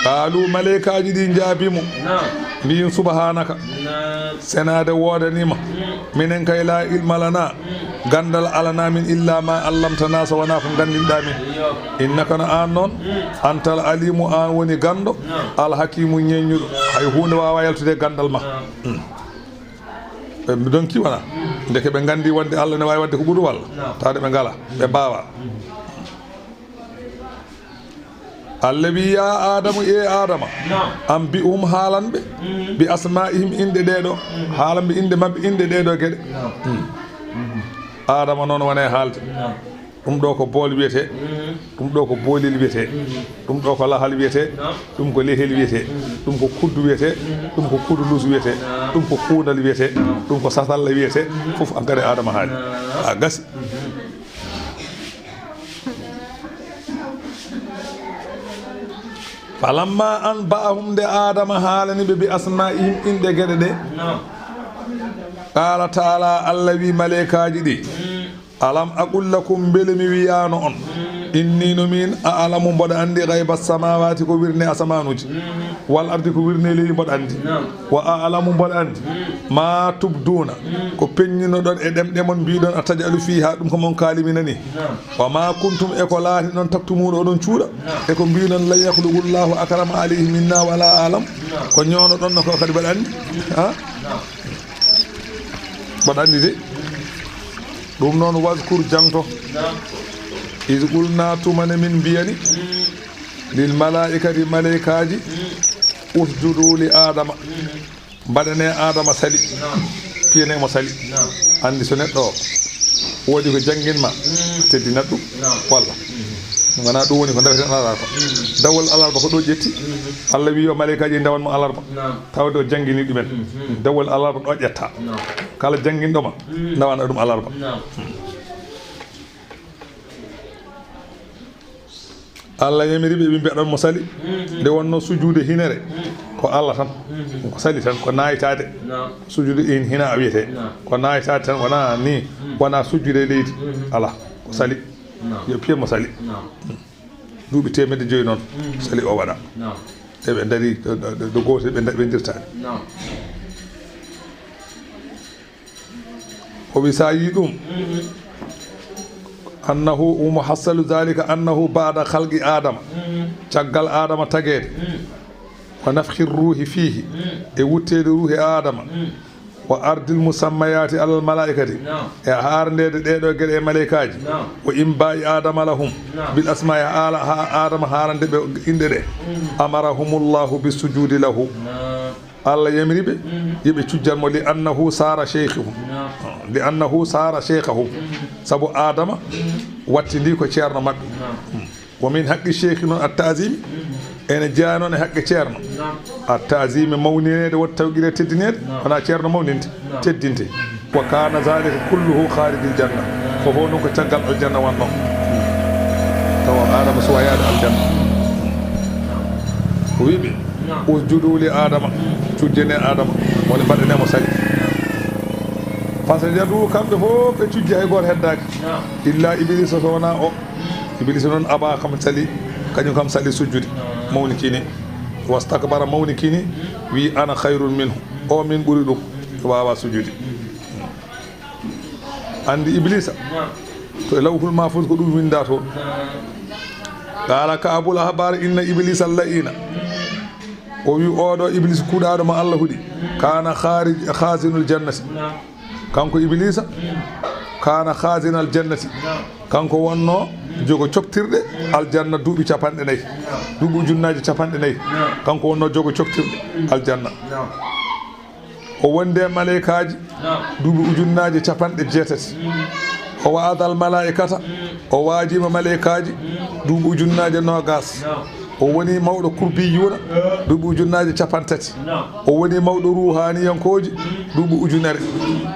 Qaalu, maleykaaji ɗi njaabii mo. Naam. Mbiyi, subhaanaka. Naam. Senaade woodanii ma. Mm. Minen kay laa ilma lanaa. Mm. Ganndal alanaa min illaa maa allamtanaa, so wonaa ko ganndinɗaa min. Iyo. Innaka, no aan noon. Mm. Antal aliimu, aan woni ganndo. Naam. Alhakiimu, ñeeññuɗo. Naam. Hay huunde waawaa yaltude e ganndal ma. Naam. Mm. Ɓe donki wona. Ndeke ɓe nganndi wonde Allah ne waawi waɗde ko ɓuri walla? Naam. Tawde ɓe ngalaa, ɓe mbaawaa. Allah wi, yaa Aadamu, ee Aadama, naam, anbi'hum, haalan ɓe, mhm, bi asmaa'ihim, inɗe ɗee ɗoo, mhm, haalan ɓe inɗe maɓɓe, inɗe ɗee ɗoo geɗe. Naam. Hmm. Mhm. Aadama noon woni e haalde. Naam. Ɗum ɗo ko bool wiyetee, mhm, ɗum ɗo ko boolel wiyetee, mhm, ɗum ɗo ko lahal wiyetee, naam, ɗum ko lehel wiyetee, mhm, ɗum ko kuddu wiyetee, mhm, ɗum ko kudulus wiyetee, naam, ɗum ko kuundal wiyetee, naam, ɗum ko satalla wiyetee, mhm, fof hankadi Aadama haali. Naam. A gasi. Mhm. Falamma anba'ahum, nde Aadama haalani ɓe, bi asma'ihim, inɗe geɗe ɗe. Naam. Qaala ta'ala, Allah wi maleykaaji ɗi, mm, alam aqul lakum, mbele mi wiyaano on, mm, inni no min, a'lamu, mboɗo anndi, ghayba samawati, ko wirnde asamaanuuji, mm, wal ardi, ko wirnde leydi, mboɗo anndi. Naam. Wa a'lamu, mboɗo anndi, mm, ma tubduuna, mm, ko peññinoɗon e ɗemɗe mon, mbiɗon, ataj'alu fiha, ɗum ko mon kaaliminani. Naam. Wa ma kuntum, e ko laatiɗon, taktumuuna, oɗon cuuɗa, naam, e ko mbiɗon, lan yakhluqullahu, akrama alayhi minna wala a'lam, naam, ko ñoonoɗon no ko kadi mbaɗa anndi. Ha? Naam. Mbaɗa anndi de. Ɗum noon, wazkur, jangto. Naam. Iz qulna, tuma ne min mbiyani, mm, lil malaa'ikati, maleykaaji, mm, usjudu li Aadama. Mm. Mbaɗanee Aadama sali. Naam. Piyanee mo sali. Naam. Anndi so neɗɗo o woodi ko janngin ma, mm, teddinat ɗum. Naam. Walla. Mhm. Wonaa ɗum woni ko ndaweten alarba. Mhm. Dawol alarba ko ɗo ƴetti. Mhm. Allah wi yo maleykaaji ndawan mo alarba. Naam. Tawde o janngini ɗumen. Mhm. Dawol alarba ɗo ƴetta. Naam. Kala jannginɗo ma, mhm, ndawana ɗum alarba. Naam. Allah yamiri ɓe, ɓe mbiyaɗon mo sali. Mhm. Nde wonno sujuude hinere, mhm, ko Allah tan. Mhm. Ko sali tan, ko naaytaade. Naam. Sujuude in hina a wiyete. Naam. Ko naaytaade tan, wonaa ni, mhm, wonaa sujuude e leydi. Mhm. Alaa, ko sali. Naam. Yo piye mo sali. Naam. Duuɓi teemedde joyi noon, mhm, sali o waɗa. Naam. Eɓe ndari, ɗo, ɗo, ɗo, ɗo gootel ɓe nda-, ɓe ndirtaani. Naam. O wi, so a yii ɗum, annahu, wa muhassalu dhalika annahu ba'da khalqi Adama, caggal Adama tageede, wa nafkhi ruuhi fiihi, e wutteede ruuhi Adama, وعرض المسميات على الملائكة, e haarndeede ɗee ɗoo geɗe e maleykaaji, وإنباء آدم لهم بالأسماء, haala haa Aadama haarande ɓe inɗe ɗe, أمرهم الله بالسجود له, Allah yamiri ɓe yo ɓe cujjan mo, لأنه صار شيخهم, لأنه صار شيخهم, sabu Aadama wattindii ko ceerno maɓɓe. ومن حق الشيخ noon التعظيم, ene jeyaa noon e haqqe ceerno التعظيم, mawnineede, والتوقير, teddineede, wonaa ceerno mawninte, teddinte. وكان ذلك كله خارج الجنة, ko fof noon ko caggal aljanna wonnoo, tawa Aadama suwaa yaade aljanna. O wii ɓe, اسجدوا لآدم, cujjanee Aadama, woni mbaɗanee mo sali. فسجدوا, kamɓe fof ɓe cujji, hay gooto heddaaki, إلا إبليس, so wonaa o. Iblisa noon أبى, kam sali, kañum kam sali sujjude, mawnikini, واستكبر, mawnikini, wii, أنا خير منه, o min ɓuri ɗum, waawaa sujjude. Anndi Iblisa, to e Lawhul Mahfuus ko ɗum winndaa toon. قال كعب الأحبار إن إبليس اللعين, o wii, oo ɗoo Iblis kuuɗaaɗo mo Allah huɗi, كان خارج, خازن الجنة, kanko Iblisa, كان خازن الجنة, kanko wonnoo jogo coktirɗe aljanna duuɓi capanɗe nayi, duuɓi ujunnaaje capanɗe nayi, kanko wonnoo jogo coktirɗe aljanna. O wondi e maleykaaji duuɓi ujunnaaje capanɗe jeetati. O وعظ الملائكة, o waajiima maleykaaji duuɓi ujunnaaje noogaas. O woni mawɗo kurbiyuuna duuɓi ujunnaaje capanɗe tati. O woni mawɗo ruuhaaniyankooji duuɓi ujunere.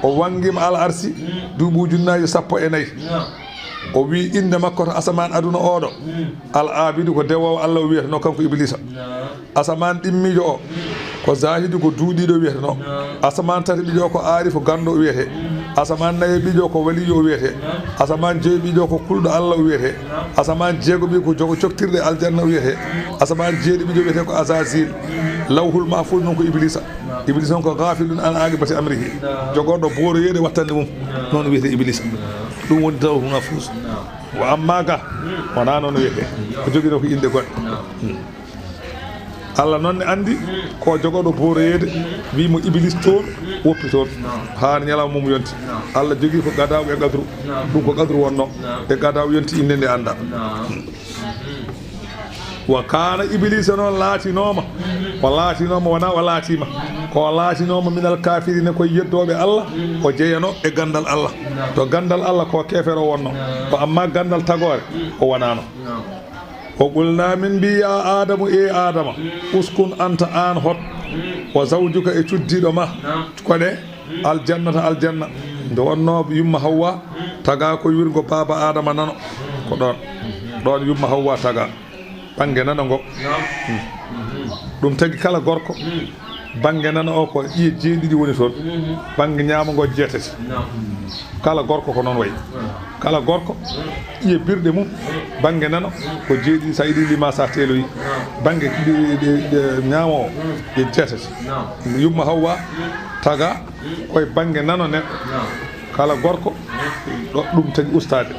O wanngiima al arsi duuɓi ujunnaaje sappo e nayi. O wii innde makko to asamaan aduna oo ɗoo, al aabidu, ko dewoowo Allah o wiyetenoo kanko Iblisa. Asamaan ɗimmiijo o, ko zaahidu, ko duuɗiiɗo wiyetenoo. Asamaan tataɓiijo o ko aarifu ganndo o wiyetee. Asamaan nayaɓiijo o ko waliyu o wiyetee. Asamaan joyaɓiijo o ko kulɗo Allah o wiyetee. Asamaan jeegoɓiijo ko jogo coktirɗe aljanna o wiyetee. Asamaan jeeɗiɓiijo wiyetee ko Azazil. Lawhul Mahfuus noon ko Iblisa. Iblisa noon ko gaafilun an aqibati amrihi. Jogorɗo booroyeede wattande mum. Noon wiyetee Iblisa. Ɗum woni Lawhul Mahfuus. Wa amma ga, wonaa noon wiyetee. O joginoo ko innde goɗɗe. Allah noon ne anndi ko jogooɗo booroyeede, wii mo Iblis toon, woppi toon. Haa ñalawma mum yonti. Allah jogii ko gadaaw e qadru. Ɗum ko qadru wonnoo. E gadaaw yonti, innde nde anndaa. Wa kaana, Iblisa noon laatinooma. O laatinooma, wonaa o laatiima. Ko o laatinooma minal kaafiriina, ko e yeddooɓe Allah, o jeyanoo e ganndal Allah. To ganndal Allah ko keefeero wonnoo. Ko amma ganndal tagoore, o wonaano. Wa qulnaa, min mbii, yaa Aadamu, ee Aadama, uskun anta, aan hot, wa zawjuka, e cuddiiɗo ma, koɗe, aljannata, aljanna. Nde wonnoo yumma Hawwa tagaa ko wirgo baaba Aadama nano, ko ɗoon, ɗoon yumma Hawwa tagaa, bannge nano ngo. Ɗum tagi kala gorko, bannge nano o ko ƴiye jeeɗiɗi woni toon, bannge ñaamo ngo jeetati. Kala gorko ko noon wayi. Kala gorko, ƴiye birɗe mum, bannge nano ko jeeɗiɗi, so a yiɗi lima, so a teeloyi. Bannge ɗi, ɗi, ɗi, ñaamo o, ƴiye jeetati. Yumma Hawwa tagaa koye bannge nano neɗɗo. Kala gorko, ɗo ɗum tagi ustaade.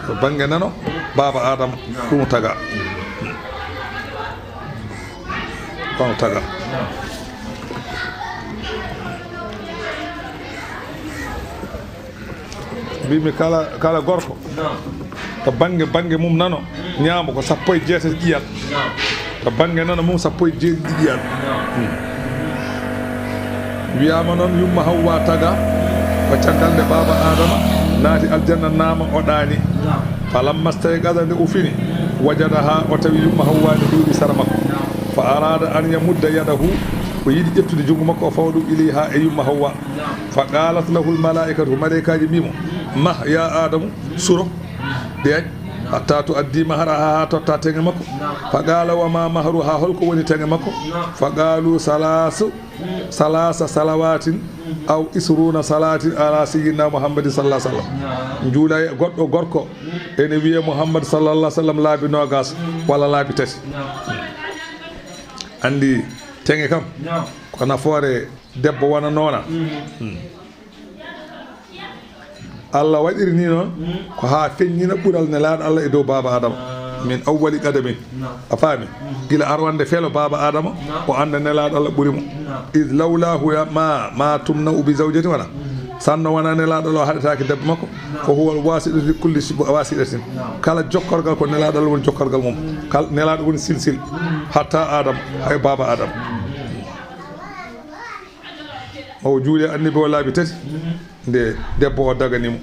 Ko bannge nano baaba Aadama, ɗum tagaa. Kono tagaa. Mbimi kala, kala gorko, to bannge, bannge mum nano, ñaamo ko sappo e jeetati ƴiyan. To bannge nano mum, sappo e jeeɗiɗi ƴiyan. Hmm. Wiyaama noon, yumma Hawwa tagaa, ko caggal nde baaba Aadama naati aljanna, naama o ɗaani. Falamma stayqaza, nde o fini, wajadaha, o tawi yumma Hawwa ne duuɗi sara makko. Fa arada an yamudda yadahu, o yiɗi ƴettude junngo makko, o fawa ɗum ilayha, e yumma Hawwa. Fa qalat lahu al malaikatu, malaikaaji mbii mo, mah ya Aadamu, suro, deeƴ, hatta tuaddi mahraha, haa totta teŋe makko. Fa qala, wa ma mahruha, holko woni teŋe makko? Fa qalu, salasu, salasa salawatin, aw isruna salatin ala sayyidina Muhammadin sallallahu alaihi wasallam. Njuula e goɗɗo gorko ene wiye Muhammad sallallahu alaihi wasallam laabi noogas walla laabi tati. Andi teŋe kam ko nafoore debbo wona noona. Hmm. Allah waɗiri ni noon ko haa feññina ɓural nelaaɗo Allah e dow baaba Adama. Min awwali qadamin. A faami? Gila arwande felo baaba Adama, o annda Nelaaɗo Allah ɓuri mo. Id lawlahu ya ma, ma tumna ubi zawjati wana. Sanno wona Nelaaɗo Allah o haɗataake debbo makko. Ko huwa wasiɗatu li kulli si-, wasiɗatin. Kala jokkorgal ko Nelaaɗo Allah woni jokkorgal mum. Kal-, Nelaaɗo woni silsil. Hatta Adama, hay baaba Adama. O juuli annabi o laabi tati. Nde debbo o dagani mo.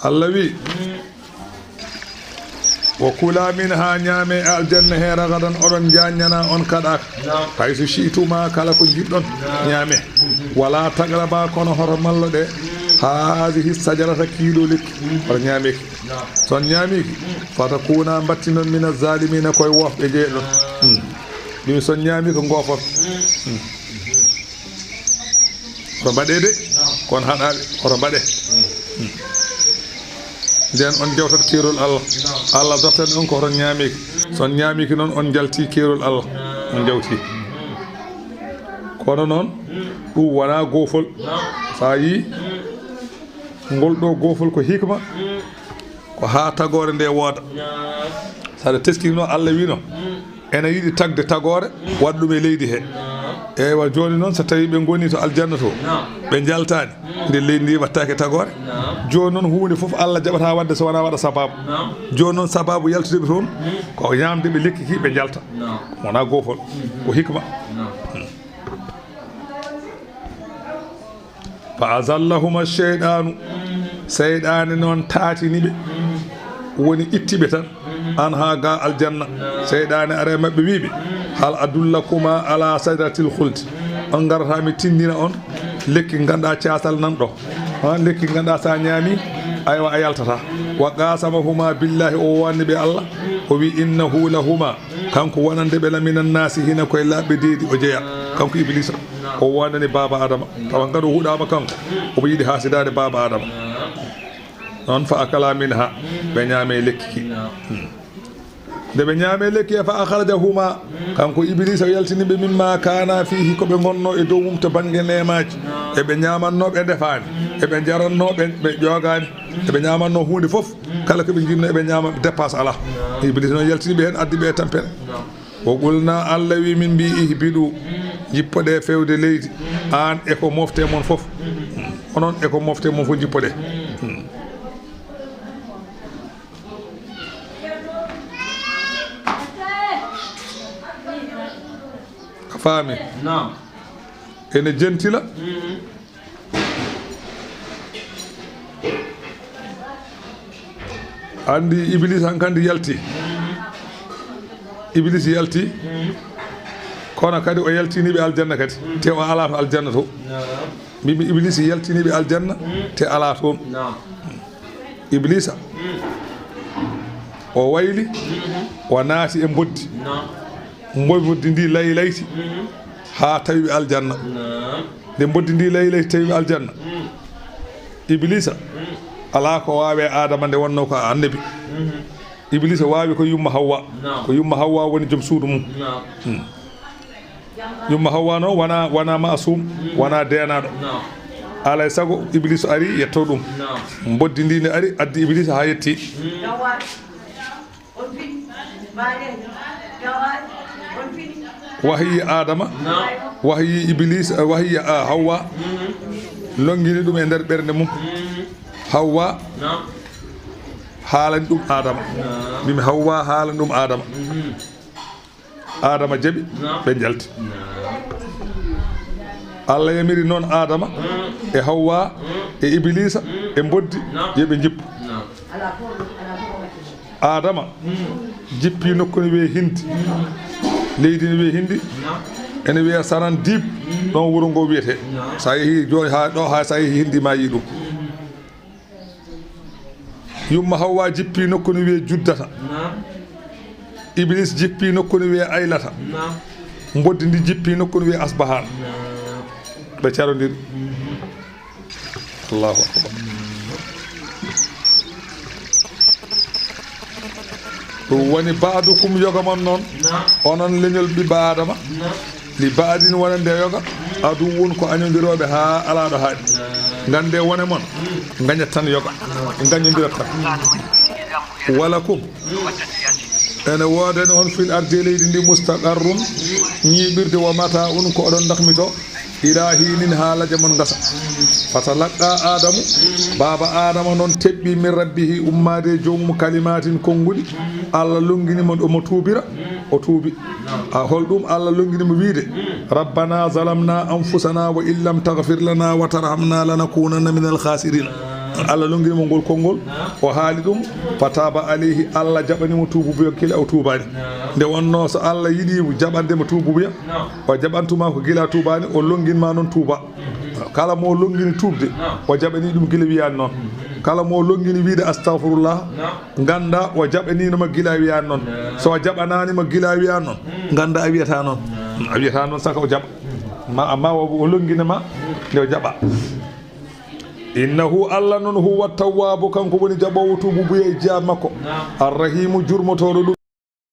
Allah wi, wa kula min ha ñaame e aljanna he ragadan oɗon jaññana on kaɗaka. Haysu shi'tuma kala ko jiɗɗon ñaame. Wala taqraba kono hoto mallo ɗe. Hazihi sajarata kiiɗo lekki. Hoto ñaameki. Son ñaamiki. Fata kuna mbattinon mina zalimina koye wofɓe jeeɗon. Hmm. Ɗum son ñaami ko ngofon. Hmm. Hoto mbaɗe de, kon haɗaɓe, hoto mbaɗe. Nden on jawtat keerol Allah. Allah dottani on ko hoto ñaamiki. So on ñaamiki noon, on jalti keerol Allah. On jawti. Kono noon, ɗum wona goofol. So a yii, ngol ɗo goofol ko hikma, ko haa tagoore nde wooda. So aɗa teskini noon, Allah wino, ene yiɗi tagde tagoore, waɗa ɗum e leydi he. Eywa, jooni noon, so tawii ɓe ngoni to aljanna to, ɓe njaltaani, nde leydi ndi waɗtaake tagoore. Jooni noon, huunde fof Allah jaɓata waɗde so wonaa waɗa sabaabu. Jooni noon, sabaabu yaltude ɓe toon, ko ñaamde ɓe lekki ki, ɓe njalta. Wonaa goofol, ko hikma. Fa azallahuma sheyɗaanu, seyɗaane noon taatini ɓe, woni itti ɓe tan, an haa ga aljanna. Seyɗaane ara e maɓɓe wii ɓe, hal adullakuma ala sadratil khuldi, on ngarata mi tindina on lekki ganduɗa caasal nan ɗo, ha, lekki ganduɗa sa ñaami, aywa, a yaltata. Wa qasamahuma billahi, o wanni ɓe Allah, o wi innahu lahuma, kanko wonande ɓe la minan nasihina, koye laaɓɓe deedi o jeya, kanko Iblisa. O wonani baaba Adama. Tawa ngado huɗama kanko. Omo yiɗi hasidade baaba Adama. Noon fa akala minha. Ɓe ñaame lekki ki. Hmm. Nde ɓe ñaame lekki e fa akhrajahuma. Kanko Iblisa o yaltini ɓe mimma kana fihi ko ɓe ngonno e dow mum to bannge neemaaji. E ɓe ñaamanno ɓe ndefaani. E ɓe njaranno ɓe, ɓe ƴoogaani. E ɓe ñaamanno huunde fof. Kala ko ɓe njiɗno e ɓe ñaama, dépasse alaa. Iblisa noon yaltini ɓe heen, addi ɓe e tampere. Wa qulna, Allah wi min mbi ihbidu, jippoɗe fewde leydi, aan e ko mofte mon fof. Onon e ko mofte mon fof jippoɗe. A faami? Naam. Ene jentila. Anndi Iblis hankandi yalti. Iblis yalti. Kono kadi o yaltini ɓe aljanna kadi. Te o alaa to aljanna to. Mbimi Iblis yaltini ɓe aljanna te alaa toon. Iblisa. O wayli, o naati e mboddi. Mboddi ndi laylayti haa tawi ɓe aljanna. Nde mboddi ndi laylayti tawi ɓe aljanna. Iblisa, alaa ko waawe Adama nde wonno ko annabi. Iblisa waawi ko yumma Hawwa. Ko yumma Hawwa woni joom suudu mum. Hmm. Yumma Hawwa noon wona, wona maasum, wona deenaaɗo. Alay sago Iblisa ari yetto ɗum. Mboddi ndi ne ari, addi Iblisa haa yetti. Wahayi Adama, wahayi Iblis, eh, wahayi, ah, Hawwa, longini ɗum e nder ɓernde mum. Hawwa haalani ɗum Adama. Mbimi Hawwa haalani ɗum Adama. Adama jaɓi, ɓe njalti. Allah yamiri noon Adama e Hawwa e Iblisa e mboddi, yo ɓe njippu. Adama jippi nokku ne wiyee Hindi. Leydi ne wiyee Hindi. Ene wiyee Saran Diib, ɗon wuro ngo wiyetee. So a yehii jooni haa ɗo, haa so a yehii Hindi ma yii ɗum. Yumma Hawwa jippi nokku ne wiyee Juddata. Iblis jippi nokku ne wiyee Aylata. Mboddi ndi jippi nokku ne wiyee Asbahan. Ɓe carondiri. Allahu akbar. Ɗum woni ba'dukum yoga mon noon. Onon leñol ɓiɓɓe Adama. Li ba'din wonande yoga. Aduwwun ko añondirooɓe haa alaa ɗo haaɗi. Ngannde wone mon. Ngañat tan yoga. Ngañondirat tan. Walakum, ene woodani on fil ardi e leydi ndi, mustaqarrun, ñiiɓirde, wa mataa'un, ko oɗon dakmito, ila hiinin, haa lajamon ngasa. Fatalaqqa Aadamu, baaba Aadama noon teɓɓi min rabbihi, ummaade e joomum, kalimatin, konguɗi. Allah longini mo, omo tuubira, o tuubi. A, holɗum Allah longini mo wiide? Rabbana zalamna anfusana wa in lam taghfir lana wa tarhamna lanakunanna minal khasirin. Allah longini mo ngol konngol, o haali ɗum, fataba alayhi, Allah jaɓani mo tuububuya gila o tuubaani. Nde wonno so Allah yiɗi jaɓande mo tuububuya, o jaɓantuma ko gila tuubaani, o longinma noon tuuba. Kala mo longini tuubde, o jaɓani ɗum gila wiyaani noon. Kala mo longini wiide astahfirullah, ganda o jaɓanino ma gila wiyaani noon. So o jaɓanaani ma gila wiyaani noon, ganda a wiyata noon. A wiyata noon saka o jaɓa. Ma, amma o, o longina ma nde o jaɓa. Innahu, Allah noon, huwa tawwabu, kanko woni jaɓoowo tuububuya e jeya makko. Arrahimu, jurmotooɗo ɗum.